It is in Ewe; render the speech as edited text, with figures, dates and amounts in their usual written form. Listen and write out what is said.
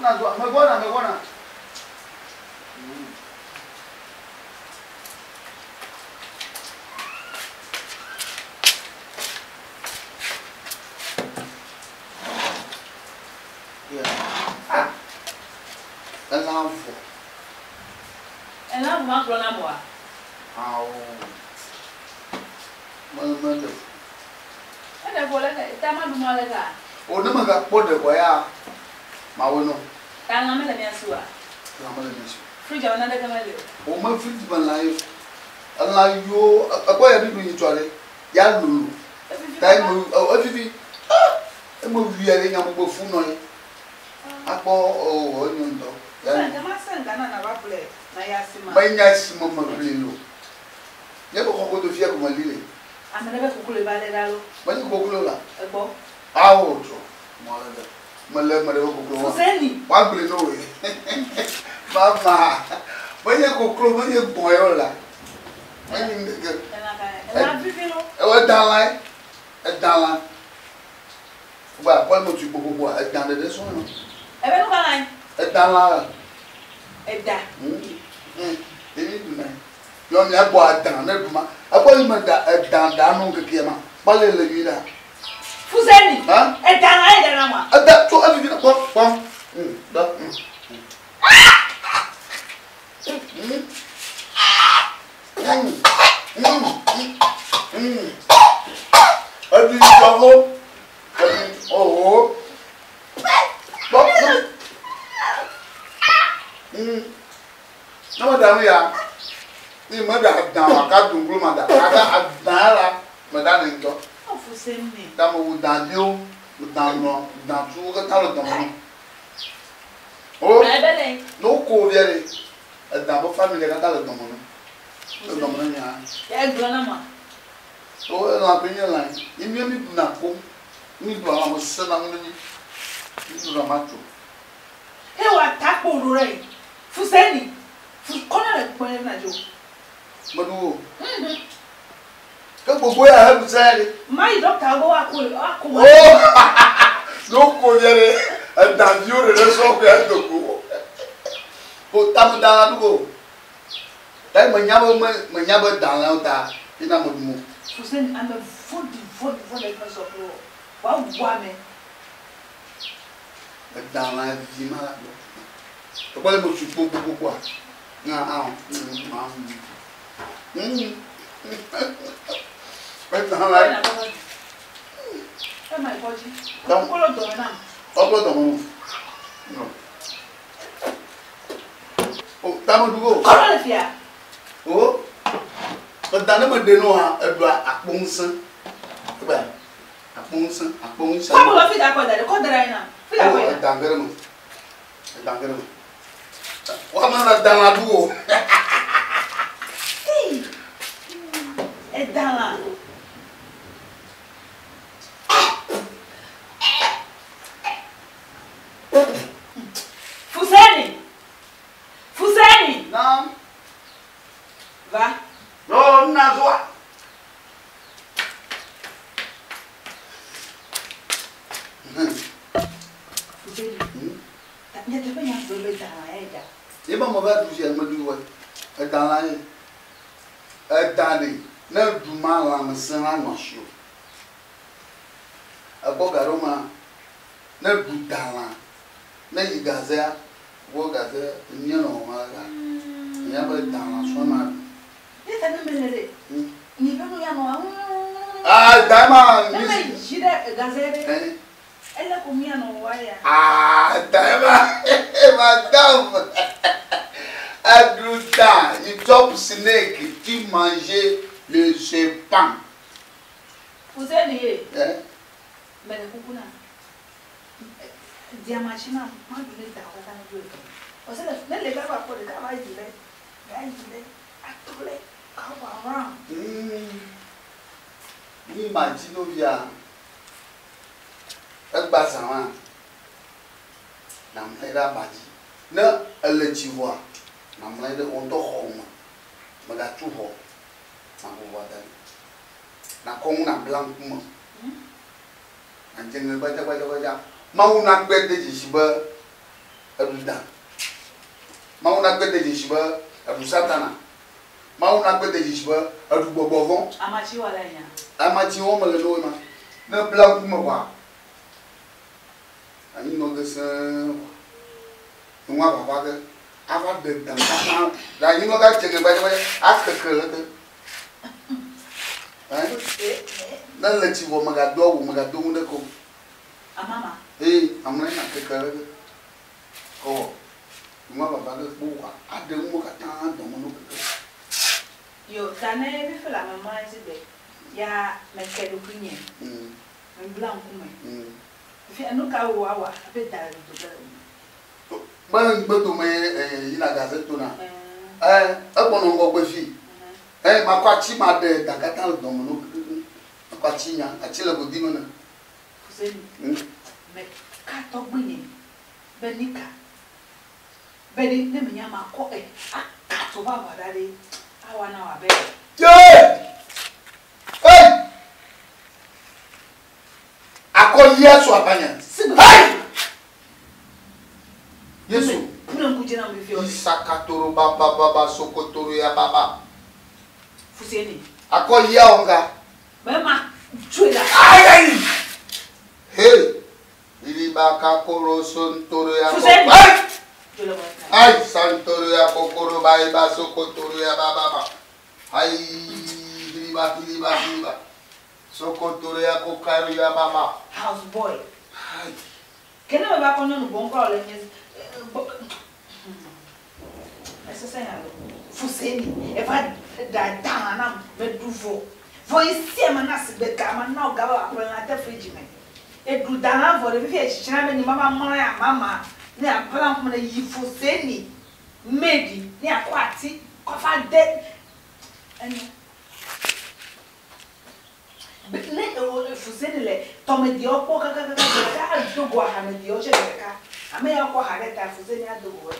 Na zua, megbɔna, megbɔna. Yeah. Elã vɔ. Elã vɔ ma gblɔ na mɔa? Ao. Me me ɖe fu. Eɖe fu le ke ta ma ɖu ma le ka? O ne me ga kpɔ ɖe vɔ ya ma wɔ nɔ. Ta lã mele mia si oa? Lã mele mia si o. Fridge me naneke meli o. O me fridge me lã ye. Elã yiwo ekpɔ ya ɖuɖu nyitsɔ ɖe ya lolo. Ta eme evivi. Ah! Eme wuia ɖe nya gbogbo fu nɔ ye. Akpɔ o enyo ŋutɔ. Ya. Menya esi me meʋli lo. Nye be xɔ godo fia ko meli le. Ame ɖe be koklo va lé ɖa lo. Menye koklo la. Egbɔ. Awo trɔ. Mɔ le ɖe. Mele ame ɖe be koklo wa. Fuseni. Woagblɔe ne wòe. Mama. Menye koklo, menye gbɔ̃ ye wole la. Menye nu ɖeke. Elã kae? Elã vivi lo. Ewo edã lãe. Edã lã. Gba akpɔ eme tu gbogboa, edã ɖeɖe sɔŋ nɔ. Ebe nu ka lãe? Edã lã la. Eda. Ɖevi ɖuna. Yɔ mia gbɔ adã ne ɖu ma. Ekpɔ yi me da edã ɖa no ŋkekea ma. Kpɔ ale le nyui ɖa. Fuseni. Ha? Edã lã ye ɖa na ma. Eda tso evivi na kpɔ kpɔ. Ɖa. Evivi tɔvo. Evivi oho. Kpɔ. Ne meɖa nu ya, ne meɖa adã o, aka doŋglo ma da. Gake adã la, meɖa nɛ ŋutɔ. Ta mewu dã viwo, dã nɔ, dã tuwo katã le dɔme nɔ. O, ne woko wo via ɖe, edã be familia katã le dɔme nɔ. Le dɔme ne mia. O, elã koe nye lã ye. Ye mía mi ɖuna koŋ. Mi ɖua lã me sena ŋu ne mi. Mi ɖuna matso. He wa takpo ɖo ɖe yi. Fuseni, fu kɔna le kpɔe na dzo. Meɖu o. Ke gbogbo ya he ɖu sɛ ɖe. Ma yi dɔkta gbɔ wa ko wa ko. Oh! No ko via ɖe eda viwo ɖe ɖe sɔ ko ya do ko. Ko tamu da la ɖu ko. Ta me nya be me me nya be da la ta ina me ɖu mo. Fuseni ame vɔɖi vɔɖi vɔɖi me sɔ klo. Wa wu ame. Eda la vi ma la gbɔ. Ekpɔ le me tu gbogbogbogboa. Na a. Eda la. Ema ikɔdzi. Ɔkplɔ dɔme nam. Ɔkplɔ dɔme nam. No. O tame dugo. Kɔlɔ le fia. O. Eda ne me ɖe no ha eɖua akpɔ ŋusẽ. Egba akpɔ ŋusẽ akpɔ ŋusẽ. Kɔ bɔ fi da kɔ da ɖe kɔ da ɖe na. Fi da kɔ yi. Eda ge ɖe me. Eda ge ɖe me. Wa me le da lã ɖu o. Ee. Eda lã. Fuseni. Fuseni. Naam. Va. No, nna zoa. Fuseni. Nyateƒe nya gblɔ be da lã ye da. Ye be me va ɖu sia me ɖu wɔ. Eda lã ye. Eda ɖe ne ɖu ma lãmesẽ la nɔ asi o. Ekpɔ ga ɖewo ma ne ɖu da lã ne yi gazea wɔ gaze nye nɔ ma la. Nya be da lã sɔ ma ɖu. Ye ta ne me le ɖe. Nye ƒe nu ya nɔ. Ah da ma. Ne me dzi ɖe gaze ɖe. Ele ko mia nɔ wa ya. Ah da ma. Madame. Adouta, you chop snake, tu manges le serpent. Fuseni ye. Eh? Mele kuku na. Diamatsi na ma ɖu ne da katã ne ɖu. Ɔsɛ le ne le gaba kpɔ ɖeka va yi le, va yi le, atɔ le, kawa round. Ni ma dzi novia. Egba zã ma. Na mlɛ ɖe aba dzi. Ne ele tsi vɔa, na mlɛ ɖe wo ŋutɔ xɔ me. Mègatu xɔ. Na ʋu ʋɔa da ɖi. Na kɔ ŋu na bla ŋkume. Na dze ŋe gbadzagbadzagbadza. Mawu na kpe de dzesi be Eɖu da. Mawu na gbe de dzesi be eɖu Satana. Mawu na gbe de dzesi be eɖu gbɔgbɔ vɔ̃. Amatsi wɔla nya. Amatsi wɔm mele ne woe ma. Ne bla ŋkume vɔa, anyi nɔ ge sẽe vɔa, nua vava ge ava ɖe da katã. Le anyi nɔ ge adze ge gbadzgbadza akeke leke. Ɛ? Ne le tsi vɔ megado awu megado nu ɖeke o. Amama. Ee, amlɔ na keke leke. Kɔwɔ. Nua vava ge kpo vɔa aɖe nuwo katã dɔme no keke. Yo, ta ne fifi le ame ma dzi be ya meke ɖokuinye. Mebla ŋkume. Fifia nu ka wo awa hafi da le dodo ge le ŋu? Be ŋgbedome ye yina gaze tona. Ɛ egbɔnɔ ŋgɔgbe fi. Ɛ makɔ atsi ma ɖe da katã le dɔme no kekekeŋ. Makɔ atsi nya atsi le godi me ne. Fuseni. Me ka tɔgbi nye be nika be ɖe ne menya makɔ ɛ aka to va ʋa ɖa ɖe awa na wa be. Yee! Hey! Akɔ yia so abanya. Hey! Yesu. Ne ŋku dze na mi fi. Isakatoro baba baba sokotoro ya baba. Fuseni. Akɔ yia onga. Be ma tsoe la. Ayi ayi. Hey! Iribaka koro sontoro ya. Fuseni. Hey! Ay, santoro ya kokoro ba ba sokotoro ya baba ba. Ay, hiriba hiriba hiriba. Sokotoro ya kokaro ya baba. House boy. Ay. Kene me ba kɔ nyɔnu gbɔ ŋkɔ le nye esese ya lo Fuseni eva da da na me ɖu vɔ vɔ yi sie ma na sigbe ga ma na ga ba aƒe la de fridge me eɖu da na vɔ ɖe fifi etsitsina be ni ma va mlɔ ya mama ne abla ŋkume ne yi Fuseni medi ne akɔ ati kɔfa de enyo ne ewo Fuseni le tɔmediawo kpɔ kakakaka ɖeka ado go ahamediawo tse ɖeka ame ya kɔ aha ɖe ta Fuseni ado go.